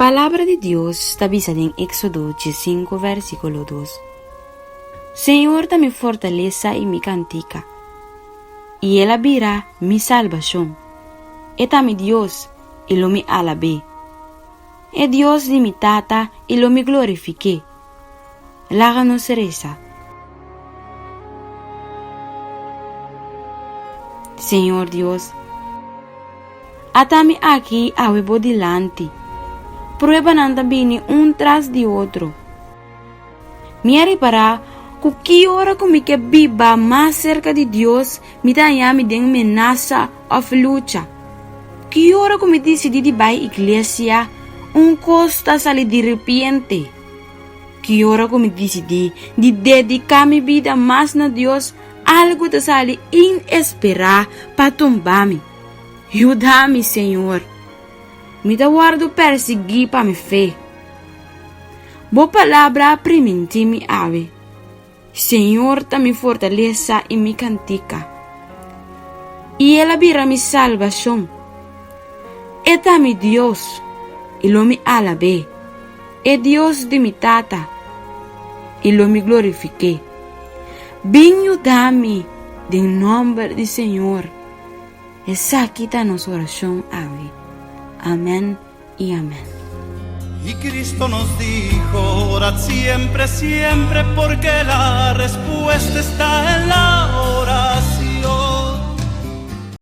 Palabra di Dios ta bisa den Éksodo diesinku vèrsikulo dos, Señor ta mi fortalesa i mi kantika, i El a bira mi salbashon. E ta mi Dios, i lo mi alab'é. E Dios di mi tata, i lo mi glorifik'é. Laga nos resa. Señor Dios, ata mi aki awe bo dilanti. Pruebanan ta bini un tras di otro. Mi a ripará ku ki ora ku mi ke biba mas serka di Dios, mi ta haña mi den menasa òf lucha. Ki ora ku mi disidí di bai iglesia, un kos ta sali diripiente. Ki ora ku mi disidí di dediká mi bida mas na Dios, algu ta sali inesperá pa tumba mi. Yuda mi, Señor. Mi ta wòrdu persiguí pa mi fe. Bo palabra a primintí mi awe. Señor ta mi fortalesa i mi kantika, i El a bira mi salbashon. E ta mi Dios, i lo mi alab'é, e Dios di mi tata, i lo mi glorifik'é. Bin yuda mi den nòmber di Señor. Esaki ta nos orashon awe. Amèn i amèn. Y Cristo nos dijo, orad siempre, siempre, porque la respuesta está en la oración.